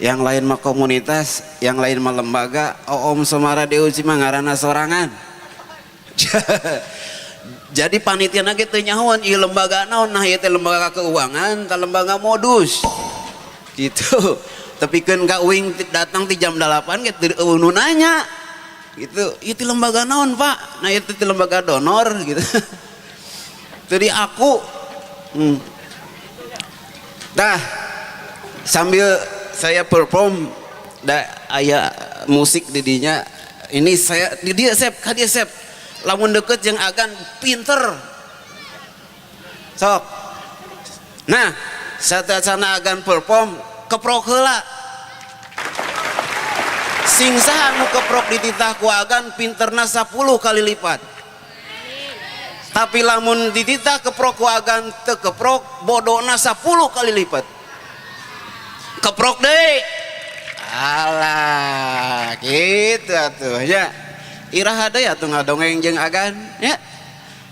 Yang lain mah komunitas, yang lain mah lembaga, Oom Somara DUC mah ngaranna sorangan. Jadi panitia ge teu nyahoan ieu lembaga naon, nah ieu teh lembaga keuangan tah lembaga modus. Gitu. Tepikeun ka uing datang ti jam 8 ge teu eueuh nu nanya. Gitu. Ieu teh lembaga naon, Pak? Nah ieu teh lembaga donor gitu. Teu aku. Nah, sambil saya perform da aya musik di dinya, ini saya di dia sep ka dia sep lamun deket jeung agan pinter sok. Nah, sateuacanna agan perform keprok heula sing saha nu keprok dititah ku agan pinterna 10 kali lipat. Tapi lamun dititah keprok ku agan teu keprok bodona 10 kali lipat. Keprok deui. Alah, gitu atuh ya. Iraha deui atuh ngadongeng jeung agan ya.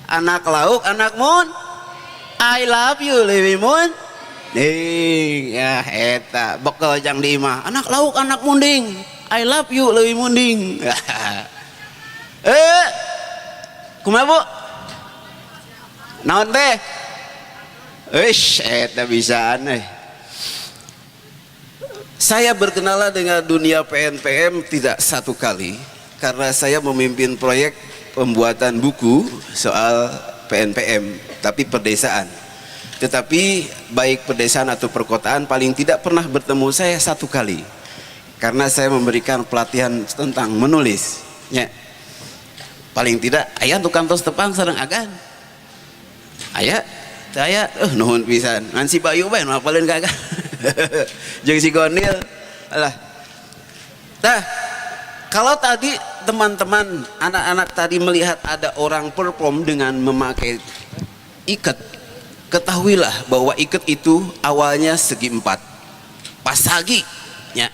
Anak lauk, anak mun. I love you leuwih mun. Ding, ya eta bekel jang di imah. Anak lauk, anak munding. I love you leuwih munding. Kumaha Bu? Naon teh? Eish, eta bisaan euy. Saya berkenalan dengan dunia PNPM tidak satu kali karena saya memimpin proyek pembuatan buku soal PNPM, tapi pedesaan. Tetapi baik pedesaan atau perkotaan paling tidak pernah bertemu saya satu kali karena saya memberikan pelatihan tentang menulis. Ya. Paling tidak aya tukang tos tepang sareng agan. Aya, teu aya, nuhun pisan. Ngan si Bayu bae nu apaleun ka agan. Jeung si Gonil. Alah. Nah, kalau tadi teman-teman anak-anak tadi melihat ada orang perform dengan memakai ikat, ketahuilah bahwa ikat itu awalnya segi empat, pasagi, ya.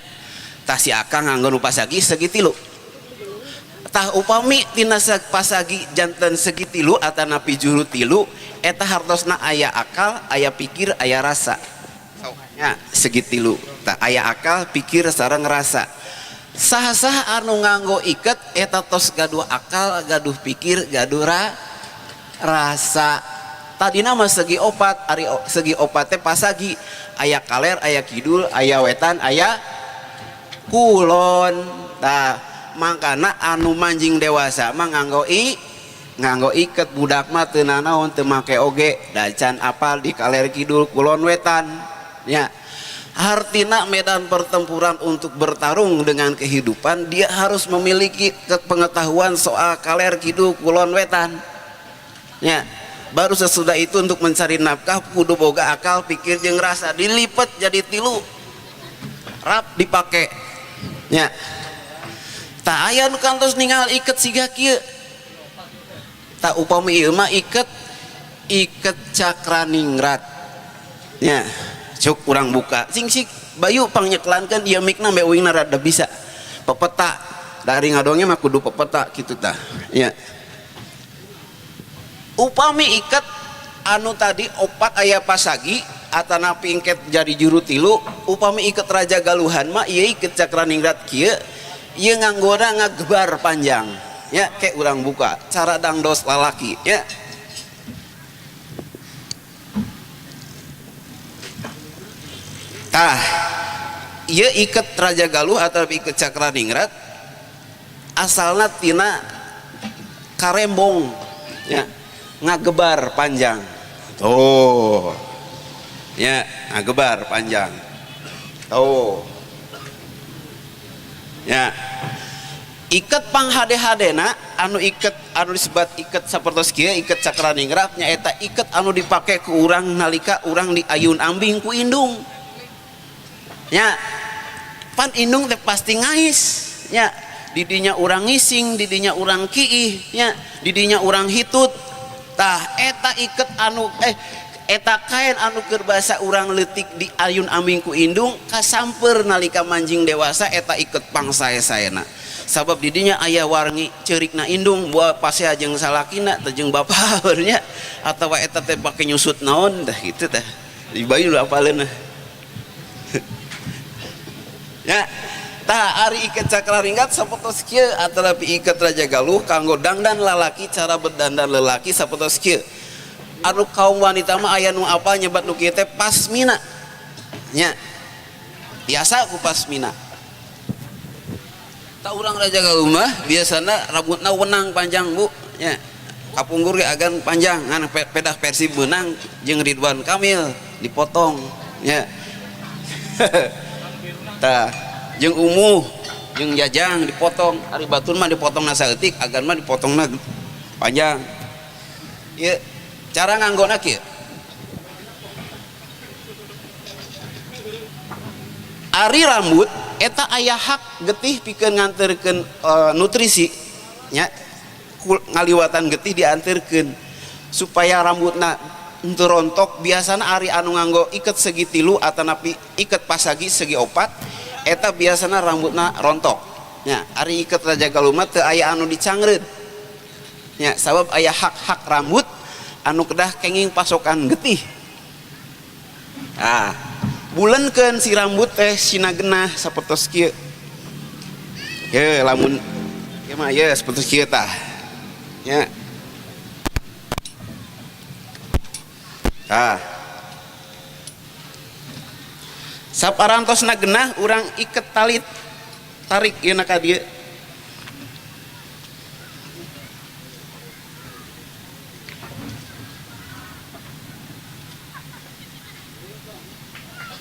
Tah si akang nganggo nu pasagi segi tilu. Tah upami tina pasagi janten segi tilu atanapi juru tilu, eta hartosna aya akal, aya pikir, aya rasa. Ya, segi tilu. Tah aya akal, pikir, sareng rasa. Saha-saha anu nganggo iket eta tos gaduh akal, gaduh pikir, gaduh rasa. Tadina mah segi opat, ari segi opat teh pasagi, aya kaler, aya kidul, aya wetan, aya kulon. Tah mangkana anu manjing dewasa mah nganggo iket, budak mah teu nanaon teu make oge, da can apal di kaler kidul kulon wetan. Ya. Artinya medan pertempuran untuk bertarung dengan kehidupan dia harus memiliki pengetahuan soal kaler kidul kulon wetan. Ya, baru sesudah itu untuk mencari nafkah kudu boga akal pikir jeung rasa, dilipet jadi tilu rap dipake. Ya, tak aya nu kantos ningal iket siga kieu. Tak upami ieu mah iket iket cakraningrat. Ya, cuk urang buka sing sik Bayu pangnyekelankeun ieu mikna mbe uingna rada bisa pepeta dari ngadongnya mah kudu pepeta kitu tah. Ya, upami iket anu tadi opat aya pasagi atanapi iket jadi juru tilu, upami iket raja galuhan mah ieu iket cakraningrat kieu, ieu nganggona ngagebar panjang. Ya, kayak urang buka cara dangdos lalaki ya. Tah, ieu iket raja galuh atau iket cakraningrat asalna tina karembong ya, ngagebar panjang. Tuh. Ya, ngagebar panjang. Tuh. Ya. Iket pang hade-hadena anu iket anu disebat iket sapertos kieu iket cakraningrat nyaeta iket anu dipake ku urang nalika urang diayun ambing ku indung. Ya, pan indung teh pasti ngais, ya, didinya urang ngising, didinya urang kiih, ya, didinya urang hitut. Tah eta iket anu eta kain anu keur basa urang leutik di ayun ambing ku indung kasamper nalika manjing dewasa eta iket pangsae-saena. Sabab didinya aya warngi ceurikna indung buah pasea jeung salakina teh jeung bapa nya atawa eta teh pake nyusut naon tah kitu tah. Di bayu apaleun. Ya. Tah ari iket cakraningrat sapertos kieu atanapi iket Raja Galuh kanggo dangdan lalaki, cara berdandan lelaki sapertos kieu. Anu kaum wanita mah aya nu apal nyebat nu kieu teh pasmina. Nya. Biasa ku pasmina. Tah urang Raja Galuh mah biasana rambutna wenang panjang, Bu, nya. Kapungkur ge agan panjang ngan pedah Persib meunang jeung Ridwan Kamil dipotong, nya. Tah jeung umuh jeung jajang dipotong, ari batur mah dipotongna saeutik, agan mah dipotongna panjang. Ieu cara nganggona kieu. Ari rambut eta aya hak getih pikeun nganterkeun nutrisi, nya, ngaliwatan getih dianterkeun supaya rambutna henteu rontok. Biasana ari anu nganggo iket segi tilu atanapi iket pasagi segi opat eta biasana rambutna rontok, nya. Ari iket Raja Galuh mah teu aya anu dicangreut, nya, sabab aya hak-hak rambut anu kedah kenging pasokan getih. Ah, bulenkeun si rambut teh sina genah sapertos kieu. Ye lamun ieu mah ye sapertos kieu tah, nya. Tah saparantosna genah urang iket talit tarik ieu na ka dieu.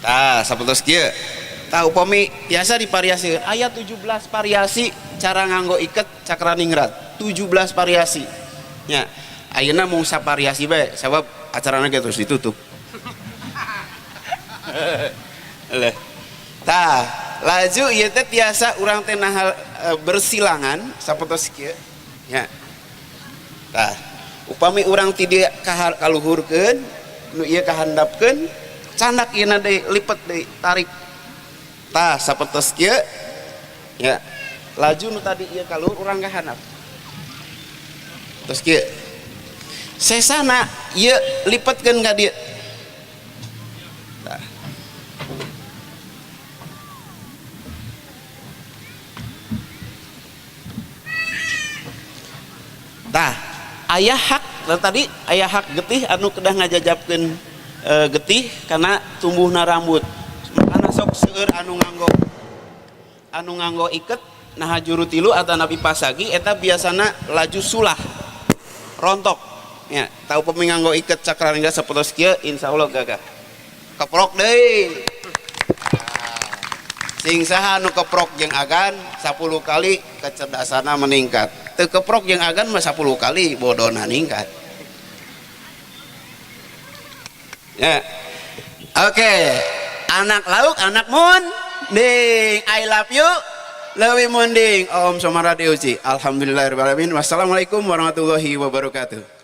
Tah sapertos kieu. Tah upami biasa divariasi aya 17 variasi cara nganggo iket cakraningrat, 17 variasi, nya. Ayeuna mung sapariasi bae sabab acarana ge terus ditutup. Leh. Tah laju ieu teh tiasa urang teh nah bersilangan sapertos kieu, nya. Tah upami urang ti dieu kaluhurkeun nu ieu kahandapkeun, candak ieu na deui, lipet deui, tarik. Tah sapertos kieu, ya. Laju nu tadi ieu kaluhur urang kahandap terus kieu. Sesana ieu lipetkeun ka dieu. Tah. Tah aya hak nah, tadi aya hak getih anu kedah ngajajabkeun getih karena tumbuhna rambut. Makana sok seueur anu nganggo iket nah juru tilu atanapi pasagi eta biasana laju sulah rontok, ya. Tahu upami nganggo iket cakraningrat sapertos kieu insyaallah gagah. Keprok deui. Sing saha anu keprok jeung agan 10 kali kecerdasanna meningkat. Teu keprok jeung agan mah 10 kali bodona ningkat. Ya. Oke, anak lauk anak munding. I love you leuwih munding. Om Somara Deuci. Alhamdulillahirabbil alamin. Wassalamualaikum warahmatullahi wabarakatuh.